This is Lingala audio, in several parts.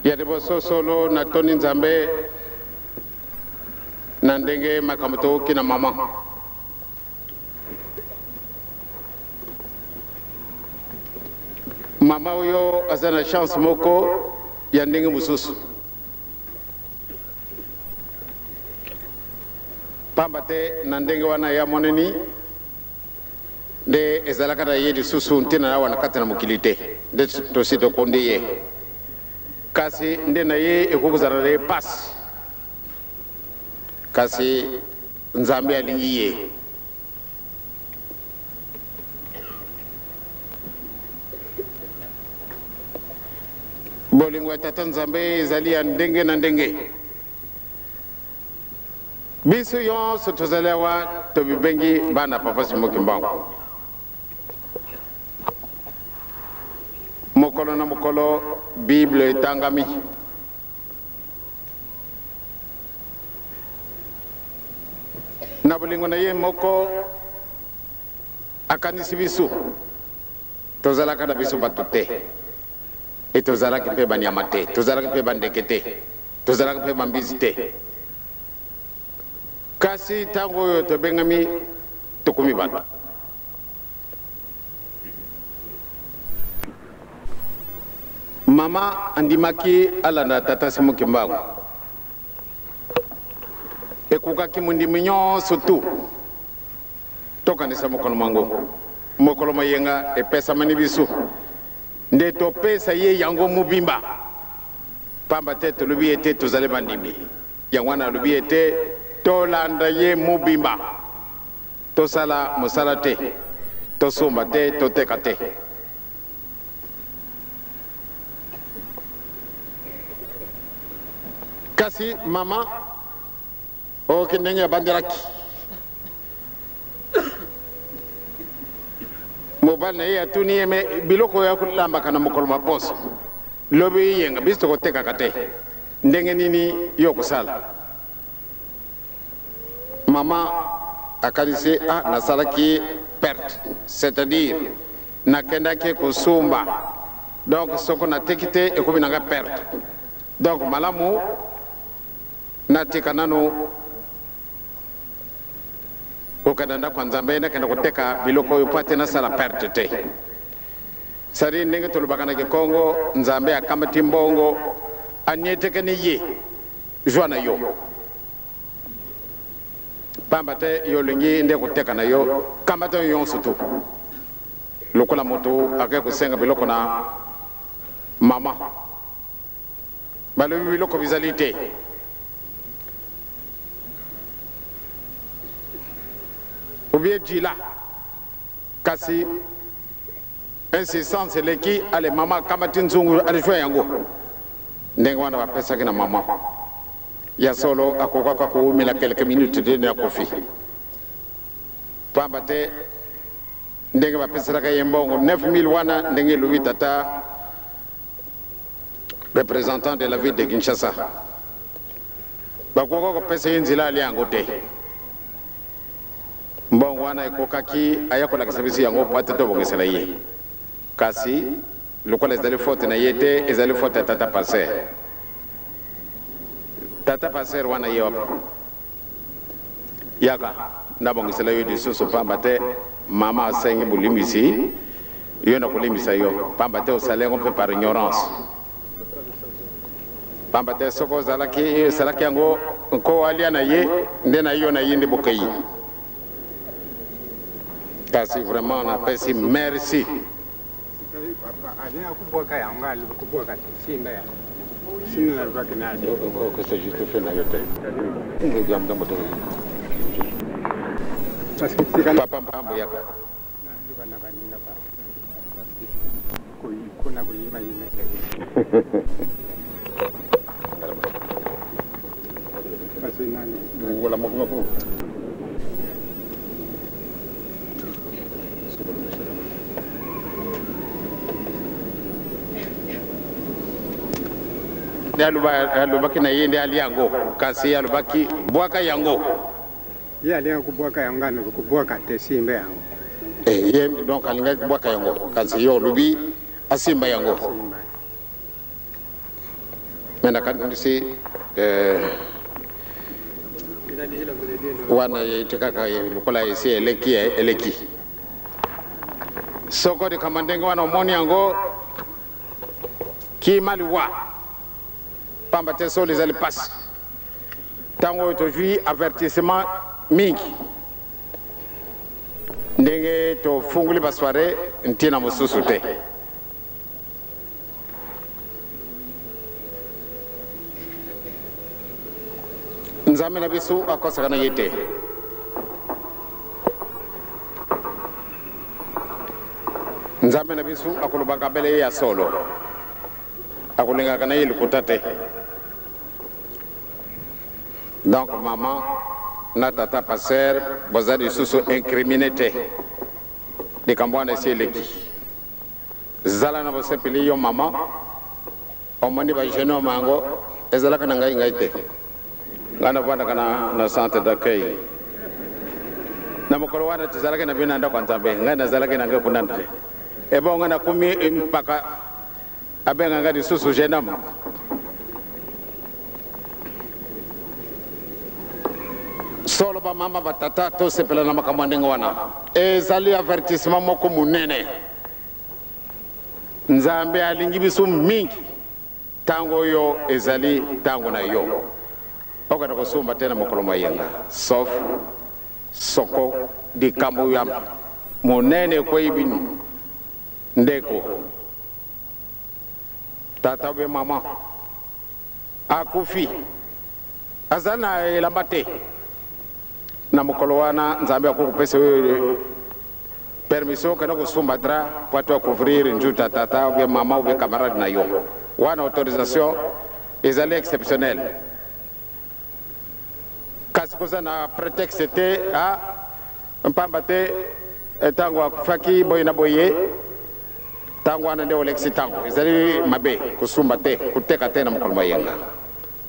Ya liboso solo natondi Nzambe na ndenge makambo tokoki na mama. Mama oyo aza na chance moko ya ndenge mosusu, pamba te na ndenge wana ya moneni nde ezalaka na ye lisusu ntina na awa na kati na mokili te, nde tosi tokundi ye, kasi nde na ye ekoki kozala na ye pasi, kasi Nzambe alingi ye. Bolingo ya Tata Nzambe ezali ya ndenge na ndenge. Biso yonso tozali awa tomibengi bana Papa Simon Kimbangu. Mokolo na mokolo Bible etangami. Na bolingo na ye moko akanisi biso. Tozalaka na biso bato te, e tozalaki mpe banyama te, tozalaki mpe bandeke te, tozalaki mpe bambizi te. Kasi ntango oyo tobengami, tokomi bato. Mama andimaki alanda tata Simon Kimbangu. Ekokaki mondimi nyonso tu tokanisa mokolo mwango. Mokolo moyenga epesamani biso nde topesa ye yango mobimba, pamba te tolobi ete tozali bandimi. Yango wana alobi ete tolanda ye mobimba, tosala mosala te, tosomba te, toteka te. Kasi mama oyoki ndenge abandelaki mobali na ye, atuni ye me biloko oyo akolambaka na mokolo ma poso lobi yenga, biso tokotekaka te, ndenge nini yo kosala? Mama akanisi, ah, nasalaki perte, c'est-à-dire nakendaki kosomba, donc soko nateki te ekomi na nga perte, donc malamu natika nanu kokenda ndako ya Nzambe, nakenda koteka biloko oyo mpo ate nasala perte te. C'est-à-dire ndenge tolobaka na Kikongo, Nzambe akamati mbongo anietekeni ye zwa na yo, pamba te yo olingi nde koteka na yo, kamata yo nyonso tu lokola moto ake kosenga biloko na mama, balobi biloko bizali te. Obie jila kasi insistance eleki, ale mama akamati nzungu alizwa yango. Ndenge wana bapesaki na mama ya solo, akokaka kowumela quelques minutes te nde akufi, pamba te ndenge bapeselaka ye mbongo 9000 wana, ndenge elobi tata représentant de la ville de Kinshasa, bakoka kopesa ye nzela alia yango te. Mbongo wana ekokaki aya kolakisa biso yango po ate tobongisela ye, kasi lokola ezali faute na ye te, ezali faute ya tata pasteur. Tata pasteur wana ye wapi? Yaka nabongisela yo lisusu, pamba te mama asengi bolimbisi, yo nakolimbisa yo, pamba te osali yango mpe par ignorance. Pamba te soki ozalaki osalaki yango nko alia na ye nde na yo na ye nde bokei. Kasi vraiment napesi merci. Papa Mpambo yaka. Nde alobaki na ye nde alia yango, kasi alobaki bwaka yango. Ye alingaki kobwaka yango, ngai nakoki kobwaka te, simba yango. Eh, ye donc alingaki kobwaka yango, kasi yo olobi asimba yango. Simba. Me nakanisi wana ete kaka lokola esi eleki eleki. Soko likambo ndenge wana omoni yango kima liwa, pamba te solo ezali mpasi. Ntango oyo tozwi avertissement mingi ndenge tofunguli basoirée, ntina mosusu te. Nzambe na biso akosaka na ye te. Nzambe na biso akolobaka bele ye ya solo, akolingaka na ye lokuta te. Donc mama na tata pasteur boza lisusu incrimine te, likambo wana esi eleki. Zala na bosepeli yo mama, omoni ba jeune homme yango ezalaka na ngai ngai te. Ngai navandaka na centre d'accueil. Na mokolo wana tozalaki na bino na ndako ya Nzambe, ngai nazalaki na ngai kuna te. Ebongo nakomi mpaka abenga ngai lisusu jeune homme. Solo bamama batata tosepela na makambo ya ndenge wana, ezali avertissement moko monene. Nzambe alingi biso mingi. Ntango oyo ezali ntango na yo okende kosumba te na mokolo moyenga, sauf soko likambo ya monene ekwei bino, ndeko tata obe mama akufi, aza na elamba te. Na mokolo wana Nzambe akoki kopesa yo permission okende kosumba drap po atu acouvrir njuta tata ou bien mama ou bien camarade na yo. Wana autorisation ezali exceptionnelle, kasi koza na pretexte te a mpamba te ntango akufaki boye na boye. Ntango wana nde olekisi ntango, ezali mabe kosumba te, koteka te na mokolo moyenga.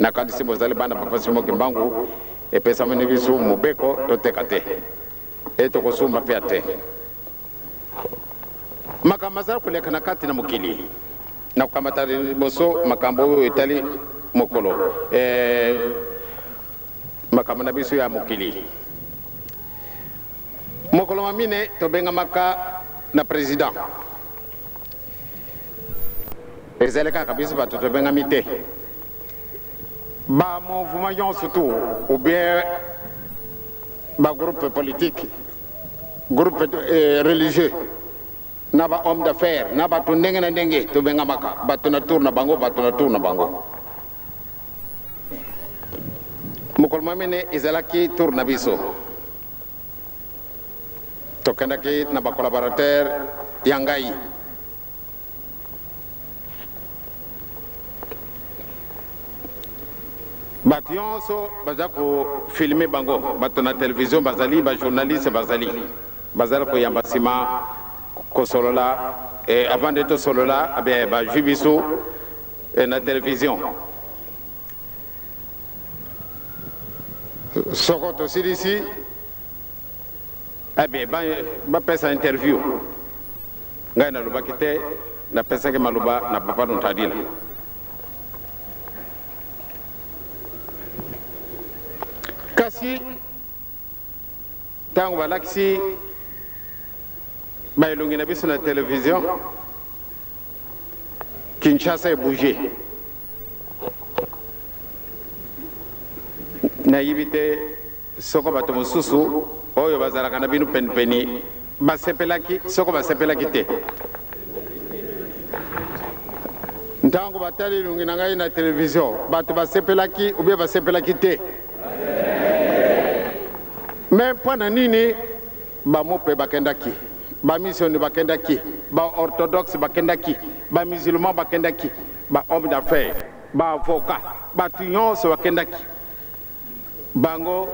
Nakanisi bozali bana papa Simon Kimbangu, epesamani biso mobeko toteka te e tokosumba mpe te. Makambo azali koleka na kati na mokili, na kokamata liboso makambo oyo etali mokolo makambo na biso ya mokili. Mokolo wa mine tobengamaka na président, ezali kaka biso bato tobengami te. Ba mouvement nyonso tu ou bien ba groupe politique, groupe religieux na ba homme d'affaires na bato ndenge na ndenge tobengamaka, bato na tour na bango, bato na tour na bango. Mokolo mwa mine ezalaki tour na biso, tokendaki na bacollaborateur ya ngai. Bato nyonso baza kofilme bango, bato na televizio bazali, bajournaliste bazali, bazali koyamba nsima kosolola. Avant nde tosolola, bien bazwi biso na televizio. Soko tosilisi, bien bapesa interview. Ngai nalobaki te, napesaki maloba na papa Nontadila. Kasi ntango balakisi baelongi na biso na televizio, Kinshasa ebouge. Nayebi te soko bato mosusu oyo bazalaka na bino penipeni basepelaki, soko basepelaki te. Ntango batali elongi na ngai na televizio, bato basepelaki ou bien basepelaki te? Me mpo na nini bamope bakendaki, bamissioni bakendaki, baorthodoxe bakendaki, bamusulman bakendaki, bahomme d'affaires, baavocat, bato nyonso bakendaki? Bango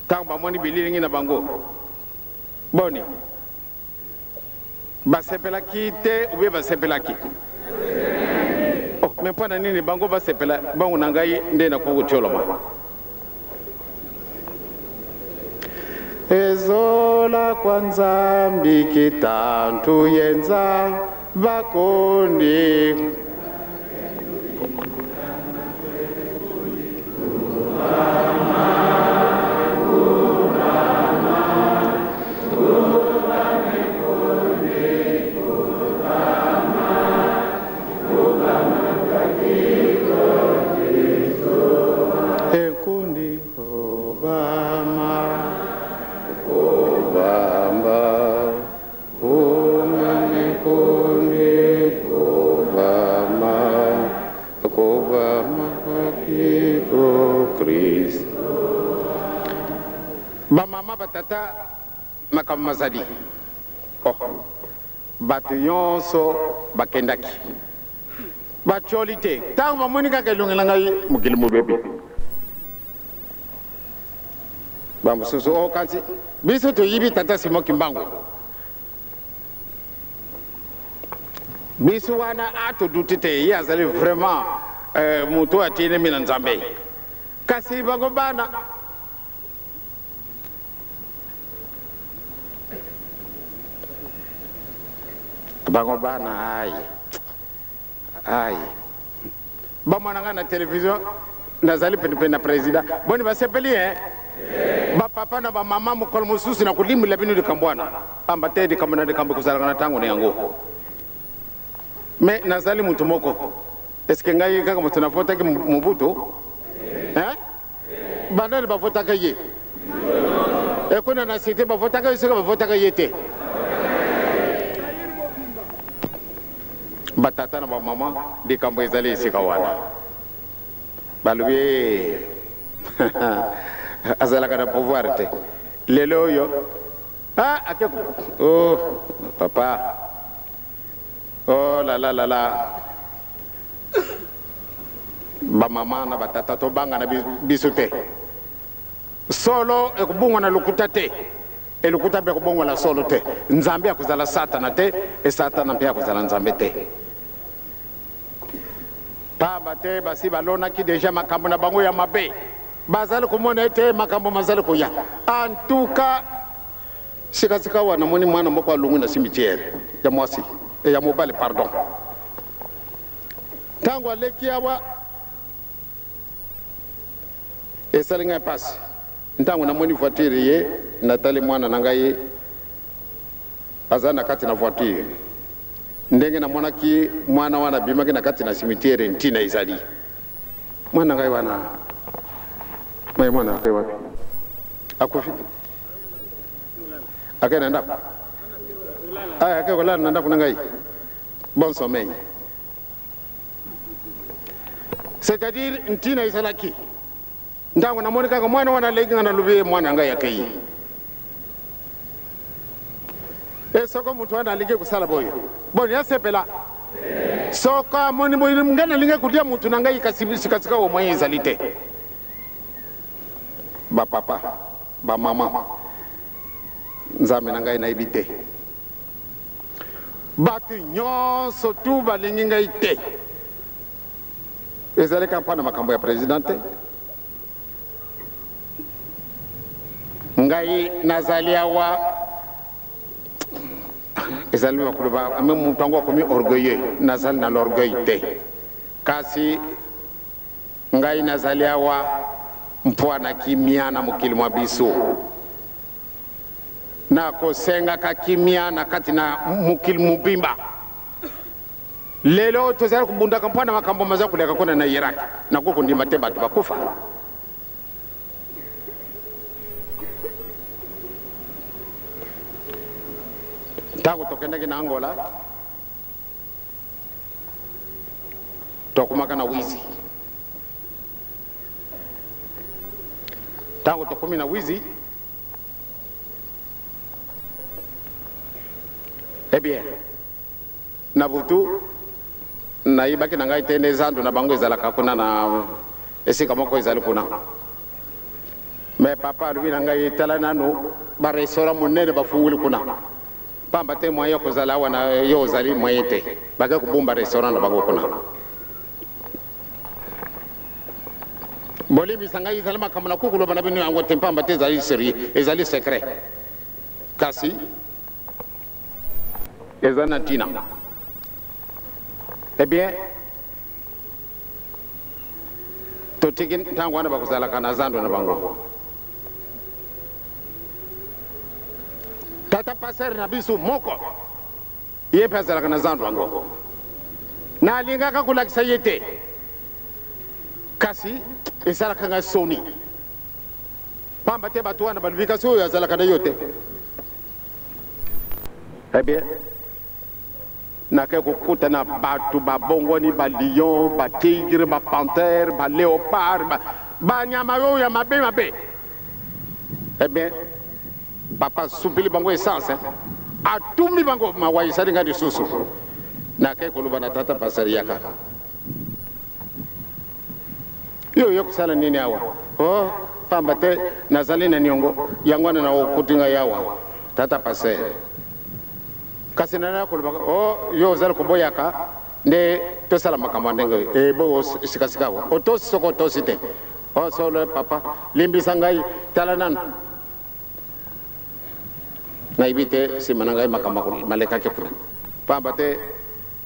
ntango bamoni bililingi na bango, boni, basepelaki te ou bien basepelaki? Oh, me mpo na nini bango basepela, bango na ngai nde nakoki kotioloma? Ezola kwa Nzambi kitantu yenza bakundi. O Christ. Bamama, batata, makambo mazali. Oh, bato nyonso bakendaki batioli te ntango bamoni kaka elongi na ngai mokili mobebi. Bamosusu o oh, kasi biso toyibi tata Simon Kimbangu, biso wana atoduti te ye azali vraiment moto oyo atielemi na Nzambe. Kasi bango bana bango bana ai ai bamona ngai na televizio, nazali penepene na président. Boni basepeli e bapapa na bamama? Mokolo mosusu na kolimbola bino likambo wana, pamba te likambo na likambo ekozalaka na ntango na yango. Me nazali motu moko, eske ngai kaka moto navotaki Mobutu, hein? Bandani bavotaka ye ekuna na cité, bavotaka ye soki bavotaka ye te. Batata na bamama, likambo ezali esika wana. Balobi azalaka na pouvoir te. Lelo oyo ah, ake oh, papa, oh la la la la. Bamama na batata, tobanga na biso te. Solo ekobongwa na lokuta te, elokuta mpe ekobongwa solo te. Nzambe akozala Satana te, esatana mpe akozala Nzambe te, pamba te basi balonaki déjà makambo na bango ya mabe. Bazali komona ete makambo mazali koya. En tout cas, sikasika awa namoni mwana moko alongwi na cimetière ya mwasi, ya mobali, pardon. Ntango aleki awa, esali ngai mpasi. Ntango namoni voiture ye, natali mwana na ngai aza na kati na voiture. Ndenge namonaki mwana wana abimaki na kati na cimetière, ntina ezali mwana ngai wana. Mai mwana ake wapi? Akufi? Ake na ndako, ake kolala na ndako na ngai. Bon sommeil. C'est-à-dire ntina ezalaki ntango namoni kaka mwana wana aleki nga, nalobi ye mwana ngai akei. E soko moto wana alingi kosala boyo, boni asepela soko amoni boye ngai nalingi kolia motu na ngai, kasi sikasika oyo moyen ezali te. Bapapa, bamama, Nzambe na ngai, nayebi te. Bato nyonso tu balingi ngai te. Ezali kaka mpo na makambo ya président te. Ngai nazali awa, ezali bakoloba ame moto yango akomi orgueilleux. Nazali na l'orgueil te, kasi ngai nazali awa mpo na kimia na mokili mwa biso. Nakosengaka kimia na kati na mokili mobimba. Lelo tozali kobundaka mpo na makambo maza koleka kuna na Irak. Nakoki kondima te bato bakufa. Ntango tokendaki na Angola, tokomaka na Wizi. Ntango tokomi na Wizi, eh bien, na butu nayebaki na ngai te nde zandu na bango ezalaka kuna na esika moko ezali kuna. Me papa alobi na ngai: tala nanu barestaurant monene bafunguli kuna, pamba te moyen ya kozala awa na yo ozali moyen te. Bake kobomba restaurant na bango kuna. Bolimbisa ngai, ezali makambo na kokoloba na bino yango te, pamba te ezali sérieux, ezali secret, kasi eza na ntina. Eh bien, totiki ntango wana bakozalaka na zando na bango. Tata pasteur na biso moko, ye mpe azalaka na zando yango. Nalingaka kolakisa ye te, kasi esalaka ngai soni, pamba te bato wana balobi kasi oyo azalaka na yo te. Eh bien, Nakei kokutana bato babongwani ba lion, ba tigre, ba panthère, ba léopard, banyama oyo ya mabe mabe. Eh bien, papa asupili bango essence, hein? Atumbi bango mawa esali ngai lisusu. Nakei koloba na tata pasteur, yaka. Yo oye kosala nini awa? Oh, pamba te nazali na niongo, yango wana na okuti ngai awa. Tata pasteur. Kasi nani akolobaka, oh, yo ozali koboyaka nde tosala makambo ya ndenge oyo. Eh, bo sikasika awa. Otosi soko otosi te. Oh, solo papa, limbisa ngai, tala nanu. Nayebi te nsima na ngai makambo malekaki kuna. Pamba te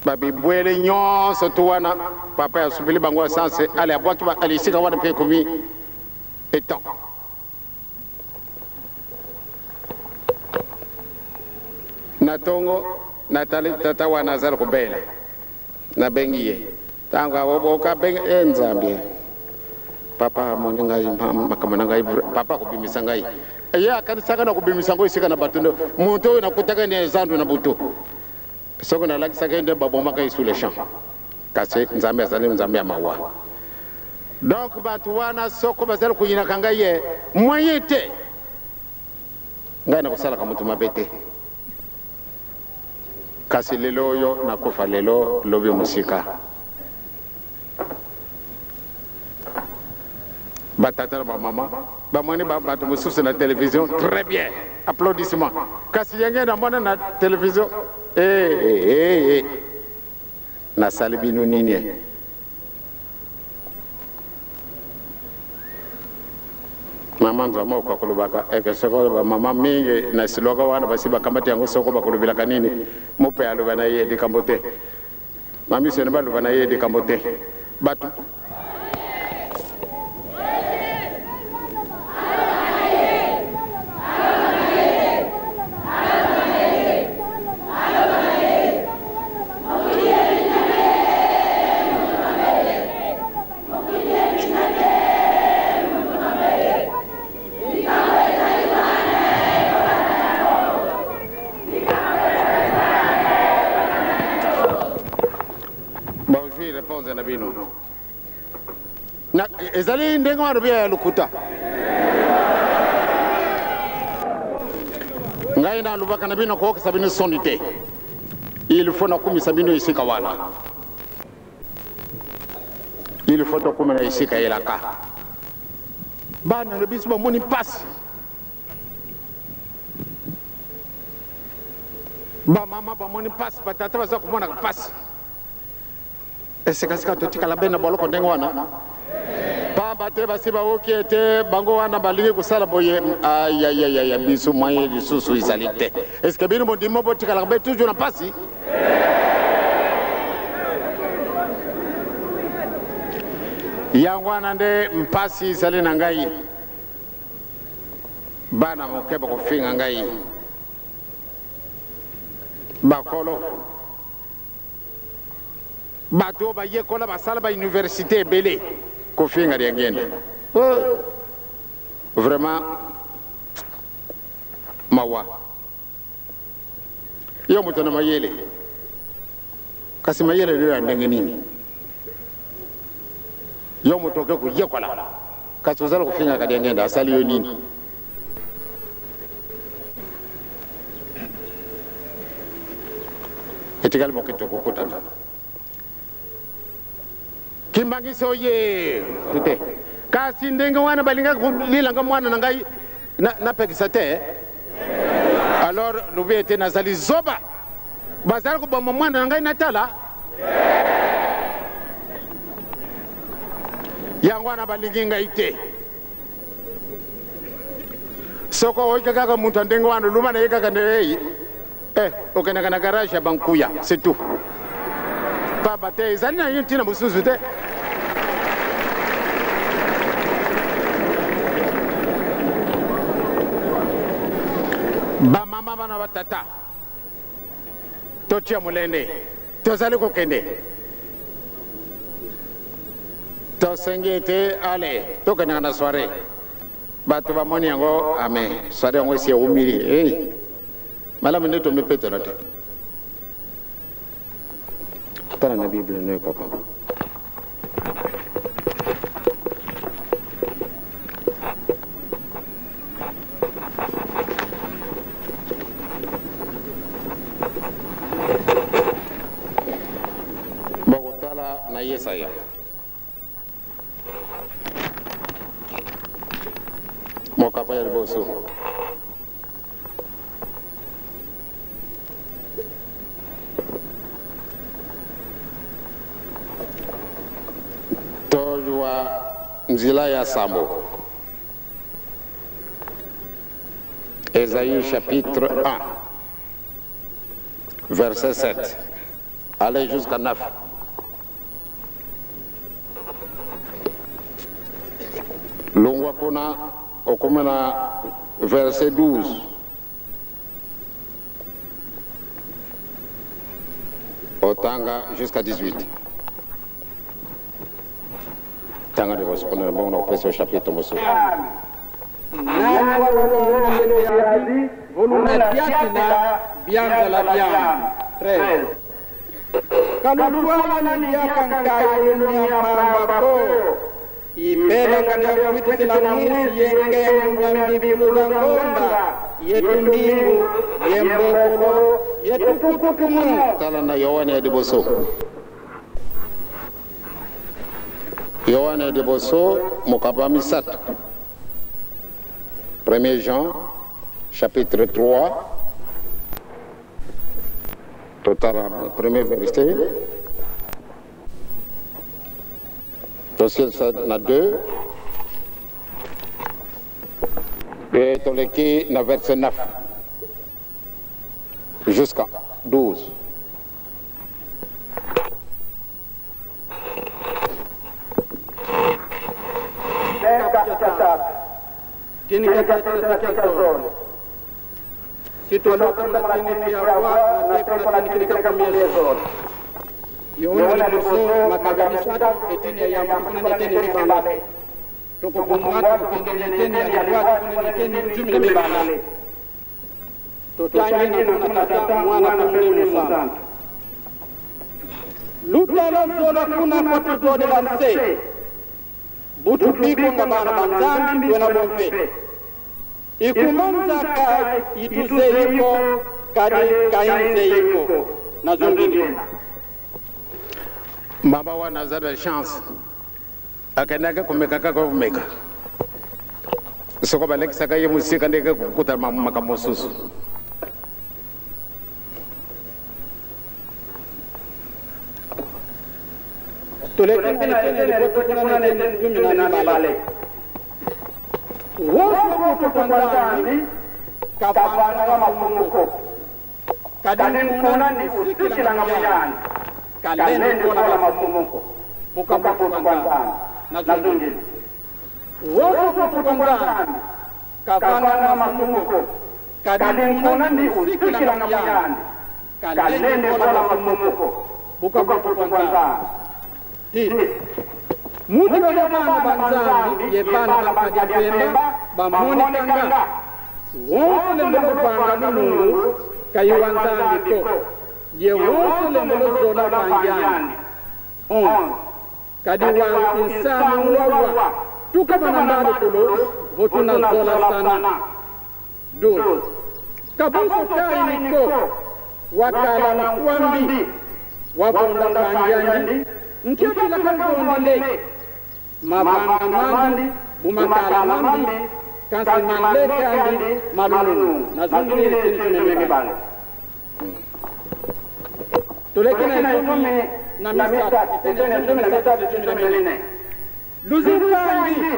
babibwele nyonso tu wana papa asupeli bango essence, ale abwaki ba, ale esika wana mpe ekomi etant. Na tongo natali tata wana azali kobela, nabengi ye ntango okabengi e Nzambe, papa amoni ngai makambo na ngai, papa akobimisa ngai. Ye akanisaka na kobimisa yango esika na bato nde moto oyo nakutaka nde zandu na butu, soki nalakisaka ye nde babomaka ye sous le champ. Kasi Nzambe azali Nzambe ya mawa. Donc bato wana soko bazali koyinaka ngai ye moyen te, ngai nakosalaka moto mabe te. Kasi lelo oyo nakufa lelo lobi mosika. Batata na bamama bamoni bato mosusu na television, très bien, applaudissement. Kasi yenge namona na television, eh, eh, eh, eh. Nasali bino nini? Mama Nzama okakolobaka eke soko bamama mingi na siloka wana basi bakamati yango, soko bakolobelaka nini? Mope aloba na ye likambo te, mamisene baloba na ye likambo te, bato bozwi réponse na bino. Na ezali ndenge wana bia ya lokuta. Ngai nalobaka na bino koyokisa bino soni te, il faut nakumisa bino esika wana, il faut tokóma na esika elaka. Bana na biso bamoni mpasi, bamama bamoni mpasi, batata baza komonaka mpasi. Esikasika totikala be na boloko ndenge wana, pamba te basi baoki ete bango wana balingi kosala boye. Ayayaya, biso moyen lisusu ezali te. Eske bino bondimi botikalaka be toujours na mpasi? Yango wana nde mpasi ezali na ngai. Bana moke bakofinga ngai, bakolo bato oyo bayekola basala ba université ebele kofinga Diangienda. Oh, vraiment mawa. Yo moto na mayele, kasi mayele lelo ya ndenge nini? Yo moto oke koyekola, kasi ozala kofingaka Diangienda, asali yo nini? Etikali moke tokokutana. Kimbangisi oye te, kasi ndenge wana balingaki kolilanga mwana na ngai, napekisa te. Alors lobi ete nazali zoba, bazali koboma mwana na ngai natala. Yango wana balingi ngai te. Soko oyoki kaka moto ya ndenge wana, luma na ye kaka nde ei eh, okendaka na garage ya bankuya, c'est tout. Pamba te ezali na ye ntina mosusu te. Bamama, bana, batata, totia molende, tozali kokende. Tosengi ete ale tokendaka na soirée, bato bamoni yango ame soirée yango esi eumili. Hey, malamu nde tomipetola te. Tala na Bible na yo, papa. Bakotala na Yesaya. Mokapa ya liboso. Tozwa nzela ya sambo. Ésaïe chapitre 1, verset 7. Allez jusqu'à 9. Longwa kuna okoma na verset 12. Otanga jusqu'à 18. Tanga liboso kuna na bongo na kopesa yo chapitre mosusu. Nani walolongeleyadi volunatiatila bianzala biamu 13 kalutwala ni biakankaye lunyapambako ipelanga lyakuitisila mwisi yenkengu nyambikulu za ngonda yetu mbingu yembokolo yetukutukumu. Tala na Yohane ya liboso. Yohane ya liboso mokapa 3. 1er Jean chapitre 3, totala premier verset, tosilisa na 2 e toleki na verset 9 jusqu'à 12. Yohana liboso makaba 3 eteni ya yambo kuna na eteni 2, tokobongwa tokende na eteni ya libwa kuna na eteni 12. Totangi na kuna Tata, Mwana pe Molimo Santu. Lutala zola kuna kwatutodela nse butu biko nga bana ba Nzambi twena bompe ikumanzaka ituzeyiko kadi kainzeyiko nazongini. Mama wana aza na chance, akendaki komeka kaka komeka, soko balekisaka ye mosika ndenge kokuta makambo mosusu. Toleki na eteni ya liboso kuna na eteni 12. Wonso butu kwa Nzambi kavanga masumuko kadi nkuna ni usikilanga muyani kalende kola masumuko buka butu kwa Nzambi nazongini. Wonso butu kwa Nzambi kavanga masumuko kadi nkuna ni usikilanga muyani kalende kola masumuko buka butu kwa Nzambi. Mutu ya bana ba Nzambi ye bana ba Kadiapemba bamonikanga wonse lembolo banga mulungu kayiwa Nzambi ko ye wonse lembolo zola banjani 11 kadi wa insani mulwawa tuka bana mbali kulo votuna zola sana 12 kabuso kaini ko wakala mkwambi wabonda banjani nkyotila kangondile mabanga mandi bumakala mandi kasi maleke andi malungu nazungile tini 12. Toleki na 13 eteni 13 14. Luzinkangi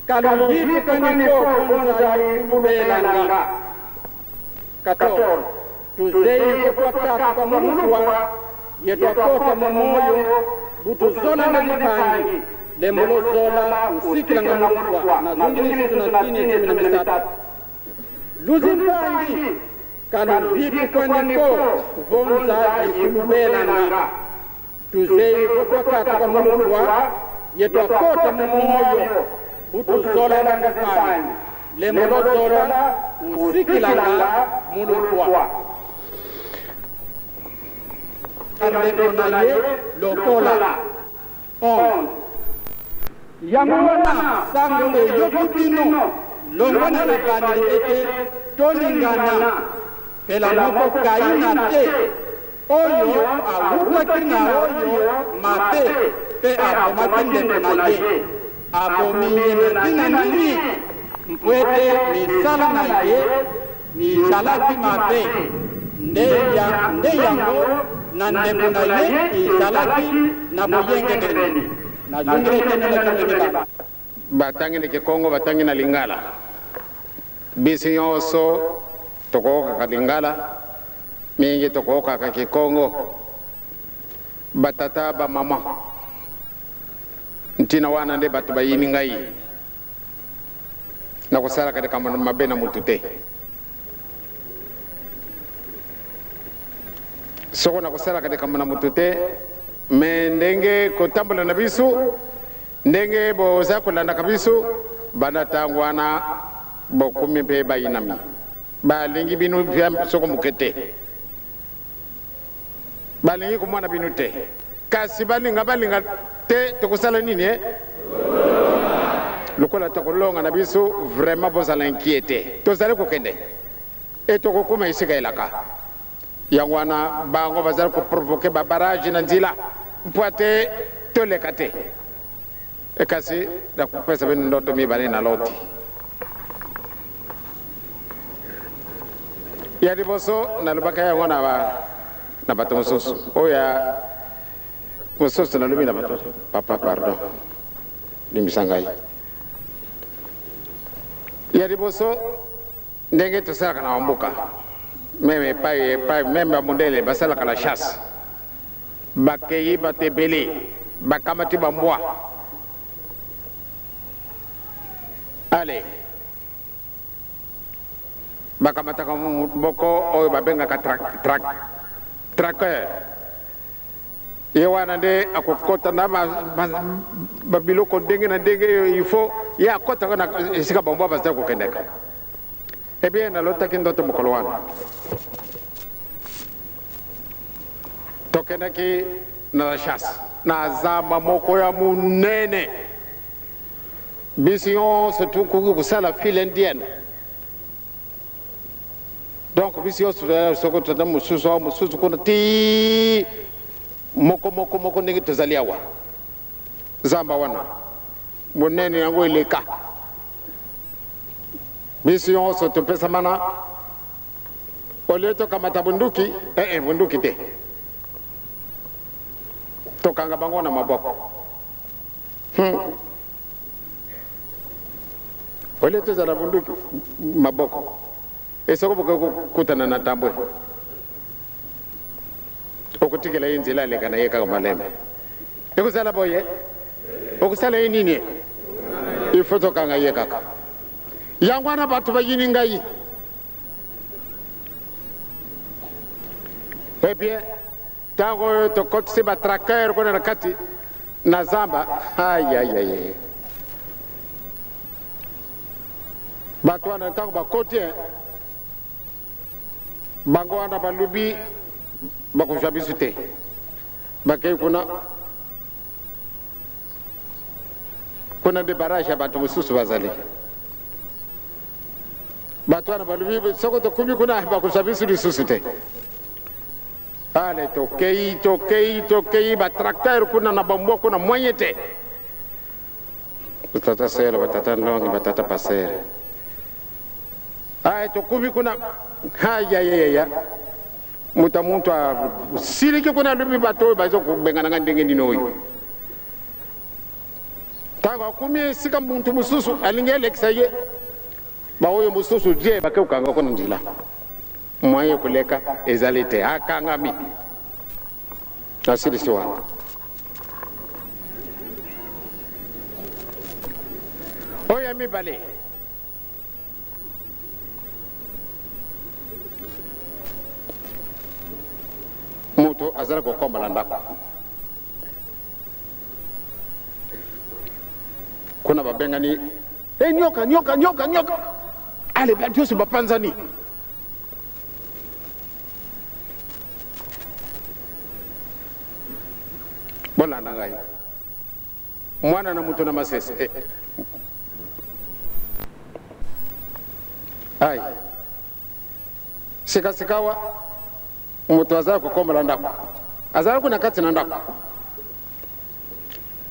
kalungitu kaniko konzai kubelanga 14 tuzeyi kwataka kwa mulufwa yetwakota mumoyo butuzola na lipangi lembolozola usikilanga mulufwa nazungile situ na tini 13. Luzinkangi kaluvitu kwaniko vonza ikulubelanga tuzeyi kwataka kwa mulufwa yetwakota mumoyo butuzola na lipangi lembolozola usikilanga mulufwa. alingaka ndeko na ye lokola. 11. Yango wana sango eyoki bino longwa na ebandeli ete tolingana, pelamoko Kaina te, oyo awutaki na oyo mabe mpe abomaki ndeko na ye. Abomi ye na ntina nini? Mpo ete misala na ye mizalaki mabe, nde, ya, nde yango na ndeko na ye izalaki na boyengebene. Nazongeli eteni na zomi mibale. Batangi na kikongo, batangi na lingala. Biso nyonso tokokaka lingala mingi, tokokaka kikongo. Batata, bamama, ntina wana nde bato bayini ngai nakosalaka likambo mabe na motu te. Soko nakosalaka likambo na motu te, me ndenge kotambola na biso, ndenge boza kolandaka biso banda ntango wana, bokomi mpe bayinami, balingi bino soko moke te, balingi komona bino te. Kasi balinga balinga te, tokosala nini? Eh, lokola tokolonga na biso, vraiment bozala inquiet te, tozali kokende e tokokóma esika elaka. Yango wana bango bazali koprovoquer babarrage na nzela mpo ate toleka te. E kasi nakopesa bino ndoto mibale na loti. Ya liboso nalobaka yango na bato mosusu, oyo ya mosusu nalobi na bato: "Papa, pardon, limbisa ngai." Ya liboso, ndenge tosalaka na bamboka, même epai epai, même bamundele basalaka la chasse, bakei bato ebele, bakamati bambwa. Ale bakamataka moko oyo babengaka traqueur. Ye wana nde akokɔta na babiloko ndenge na ndenge. Il faut ye akɔtaka na esika bambwa bazali kokendeka. Eh bien, nalotaki ndoto mokolo wana tokendaki na la chasse na zamba moko ya monene. Biso nyonso tokoki kosala file indienne. Donc biso nyonso, soko toza mosusu awa, mosusu kuna, ti moko moko moko ndenge tozali awa. Zamba wana monene yango eleka. Biso nyonso topesamana, au lieu tokamata bunduki, eh, eh, bunduki te, tokanga bango na maboko. Au lieu tozala bunduki maboko, esoko bokoki kokutana na tambwe, okotikela ye nzela, aleka na ye kaka malembe. Ekozala boye, okosala ye nini? Il faut tokanga ye kaka. Yango wana bato bayini ngai. Eh bien, ntango oyo tokotisi batraqueur kuna na kati na zamba, ayayaya, bato wana ntango bakoti, bango wana balubi bakozwa biso te. Bakei kuna, kuna nde barrage ya bato mosusu bazali. Bato wana balobi soko tokumi kuna, bakozwa biso lisusu te. Ale tokei, tokei, tokei, batracteur kuna na bambwa kuna, moyen te. Batata sele, batata ndongi, batata pasere, ay tokumi kuna, ayayaya, moto muntu asiliki kuna, alobi: "Bato oyo baza kobengana nga ndenge nini oyo?" Ntango akumi esika muntu mosusu alingi alekisa ye, baoyo mosusu die bake kokanga kuna nzela, moyen koleka ezali te, akangami. Asilisi wana. Oyo ya mibale, moto azali kokomba na ndako kuna, babengani e: "Nyoka, nyoka, nyoka, nyoka!" Ale bato nyonso bapanzani. Bolanda ngai, mwana na moto na masese eh. Ai sikasikawa moto azala kokombola ndako, azala kuna kati na ndako,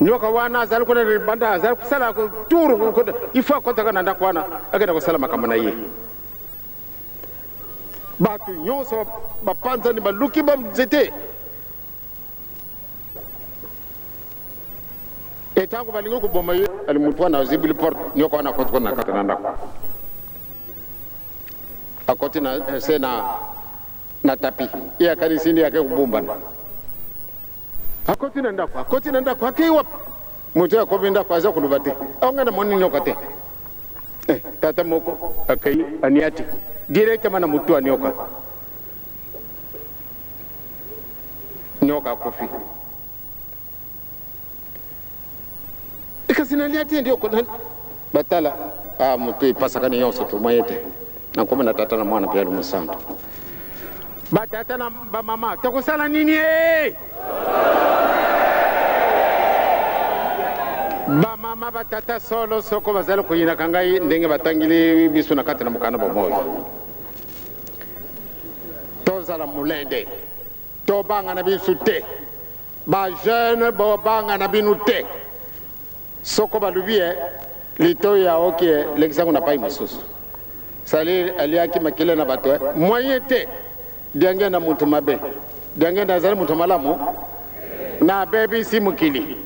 nyoka wana azali kuna na libanda, azali kosala tour, ifo akotaka na ndako wana, akenda kosala makambo na ye. Bato nyonso bapanzani, baluki banzete. Etango balingi koboma ye, ali motu wana azibili porte, nyoka wana akoti kuna na kati na ndako, akoti na se na tapi, ye akanisi nde ake kobumbana. Akoti na ndako, akoti na ndako, akei wapi? Moto oyo akomi ndako aza koloba te, aonga na moni nyoka te. Tata moko akei, aniati directement na motu ya nyoka, nyoka akufi. Kasi nalia te nde batala motu epasaka ni nyonso to moye te. Nakoma na tata na mwana mpe ya mosantu. Batata na bamama, tokosala nini? Bamama, batata, solo soko bazali koyinaka ngai ndenge batangeli biso na kati na mokanda bomoi, tozala molende, tobanga na biso te. Bajeune, bobanga na bino te. Soko balobi ye litoi ya oki elekisango na pai mosusu, sali aliaki makila na bato moyen te. Diange na moto mabe, diange na azali moto malamu, nabebisi mokili.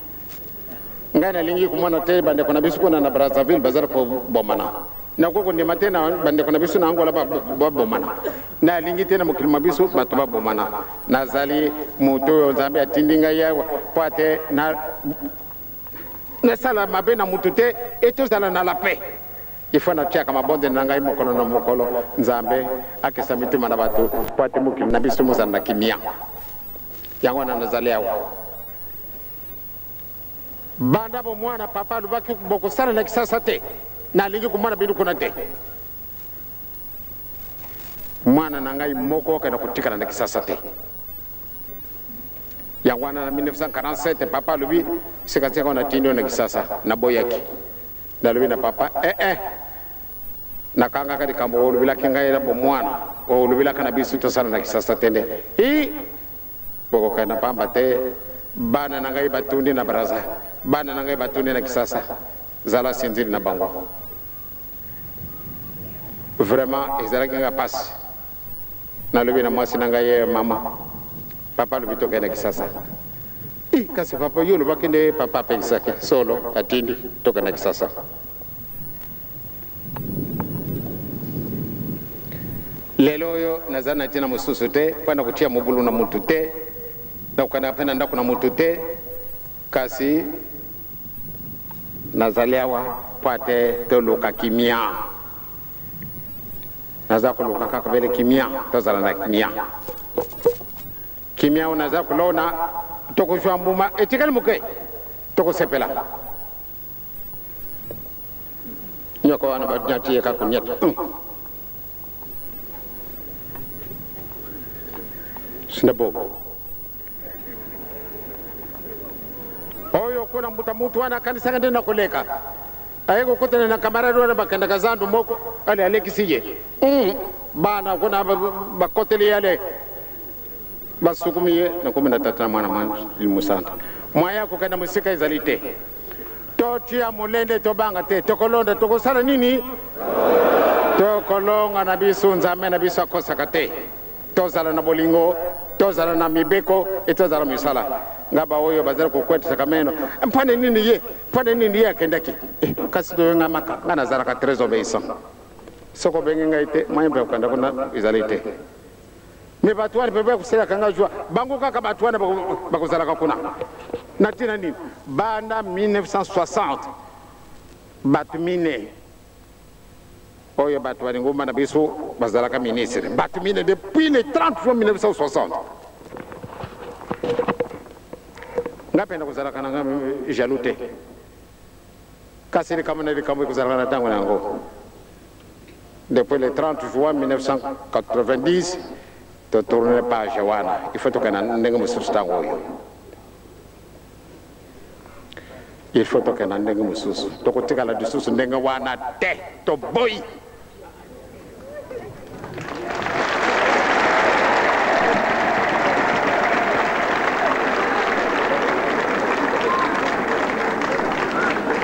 Ngai nalingi komona te bandeko na biso kuna na Brazzaville bazali kobomana, nakoki kondima te na bandeko na biso na Angola babomana, nalingi te na mokili ma biso bato babomana. Nazali moto oyo Nzambe atindi ngai awa po ate nasala mabe na motu te, e tozala na la paix. Ifo natiaka mabondeli na ngai mokolo na mokolo, Nzambe akesa mitema na bato po ate mokili na biso mozala na kimia. Yango wana nazali awa. Banda bomwana, papa alobaki bokosala na Kisasa te, nalingi komona bino kuna te. Mwana na ngai moko akenda kotikala na Kisasa te. Yango wana na 1947 papa alobi sikasika wana natindi yo na Kisasa, naboyaki. Nalobi na papa, nakangaka likambo olobelaki ngai na bomwana, olobelaka na biso tosala na Kisasa te nde hi bokokenda pamba te. Bana na ngai batundi na Braza, bana na ngai batundi na Kisasa, zala sinzili na bango. Vraiment ezalaki nga pasi. Nalobi na mwasi na ngai, ye mama, papa alobi tokende Kisasa. I kasi papa, yo olobaki nde papa apekisaki, solo atindi tokende Kisasa. Lelo oyo naza na ntina mosusu te mpo na kotia mobulu na mutu te, nakokendaka mpe na ndako na mutu te, kasi nazali awa mpo ate toluka kimia. Naza koluka kaka bele kimia, tozala na kimia. Kimia oyo naza kolona, tokozwa mbuma etikali moke, tokosepela. Nyoka wana banyati ye kaka konyata. Sina bobo oyo kuna mbuta mutu wana akanisaka nde nakoleka, aye kokutana na camarade wana bakendaka zandu moko, ale alekisi ye. Bana kuna bakoteli ye, ale basukumi ye. Nakomi na tata na mwana limusanta, mwaya kokenda mosika ezali te. Totia molende, tobanga te, tokolonda, tokosala nini? Tokolonga na biso. Nzambe na biso akosaka te. Tozala na bolingo, tozala na mibeko, e tozala misala. Nga baoyo bazali kokwetisaka meno, mpane nini ye, mpane nini ye akendaki? Kasi toyengamaka. Nga nazalaka très obéissant. Soko obengi ngai te, moyen mpe kokenda kuna ezali te. Me bato wana mpe bakoselaka nga jwa bango kaka, bato wana bakozalaka kuna na ntina nini? Banda 1960 bato mine oyo bato balingomba na biso bazalaka ministre, bato mine depuis le 30 juin 1960. Nga mpe nakozalaka na nga jaloux te, kasi likambo na likambo ekozalaka na ntango na yango. Depuis le 30 juin 1990 totourne page wana, il faut tokenda ndenge mosusu ntango oyo. Il faut tokenda ndenge mosusu, tokotikala lisusu ndenge wana te, toboyi.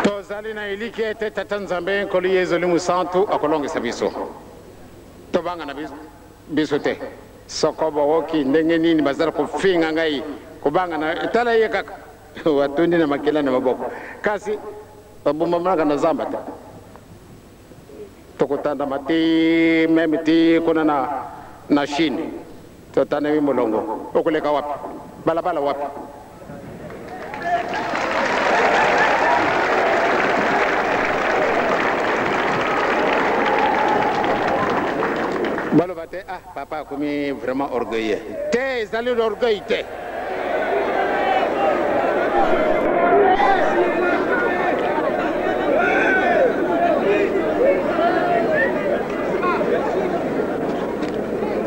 Tozali na elikya ete Tata Nzambe Nkolo Yezu Elimo Santu akolongisa biso. Tobanga na biso te. Soko bowoki ndenge nini bazali kofinga ngai, kobanga na tala ye kaka watondi na makila na maboko, kasi babombamanaka na zamba te. Tokotandama ti meme ti kuna na, na Chine, totandami molongo, okoleka wapi? Balabala wapi? Baloba te, ah, papa akomi vraiment orgueilleux. Te, ezali l'orgueil te.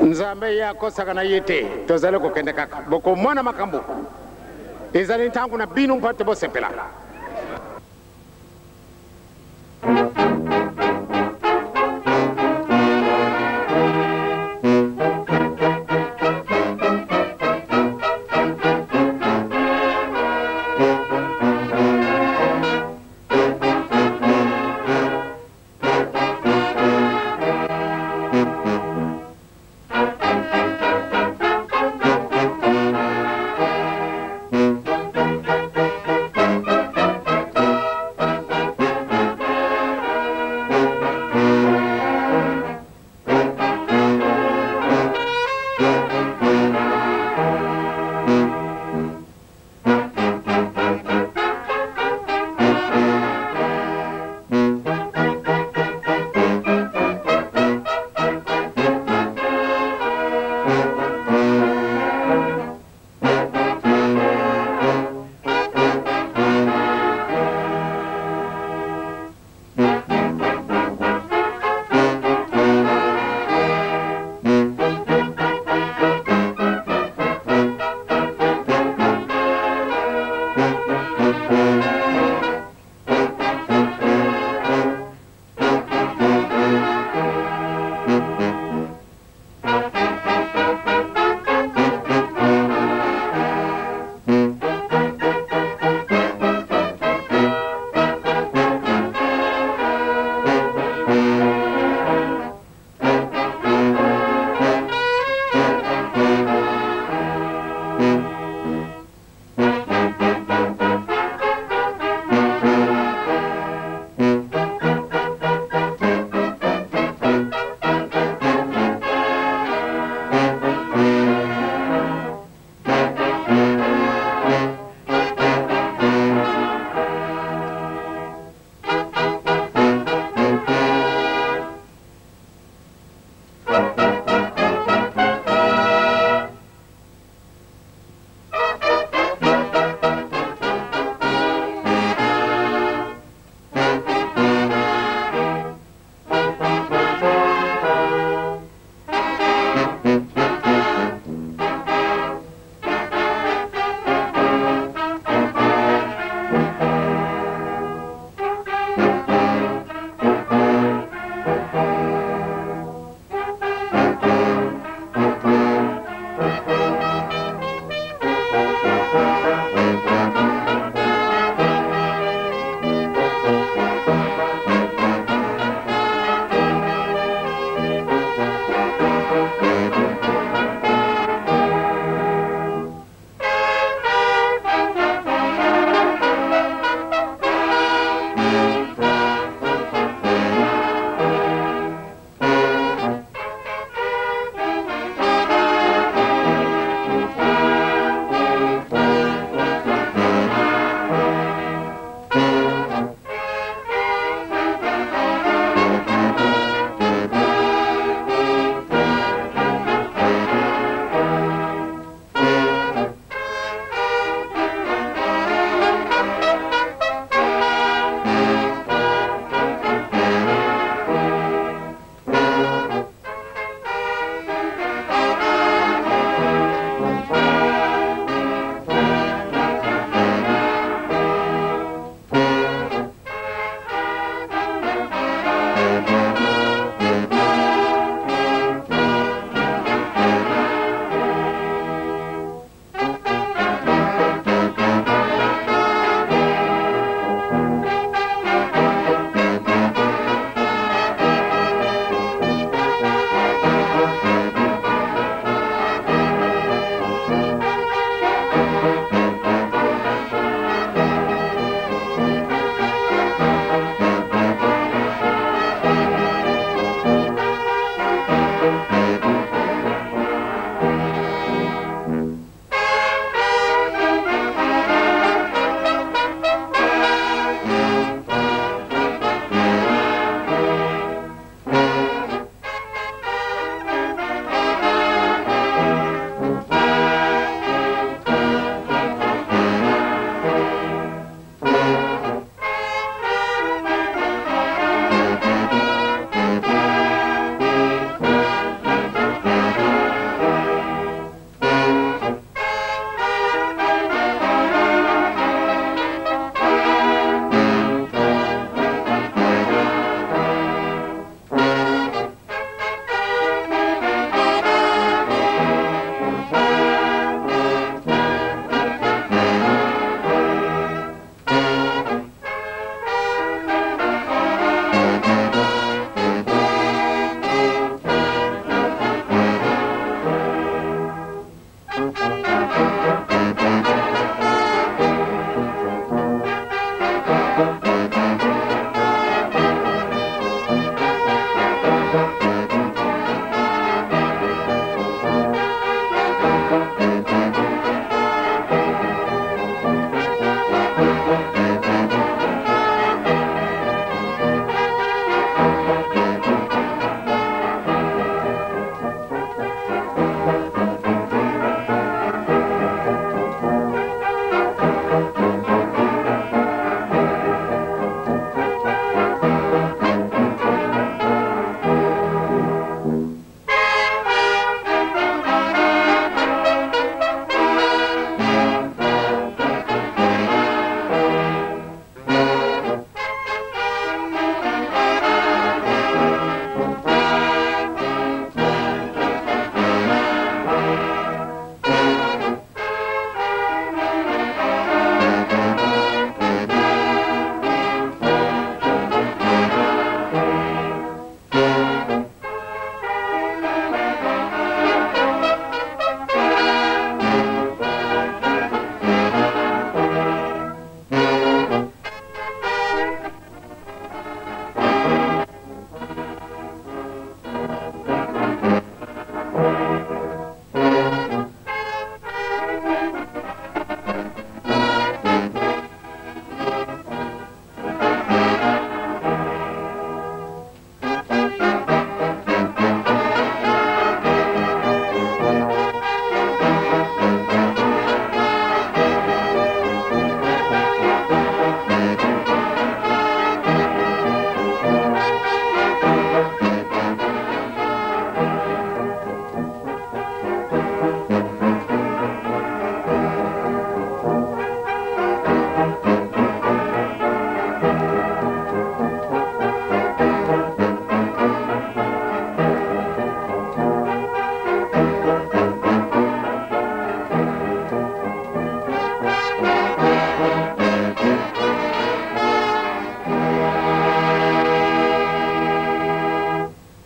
Nzambe ye akosaka na ye te. Tozali kokende kaka, bokomona makambo. Ezali ntango na bino mpo ete bosepela.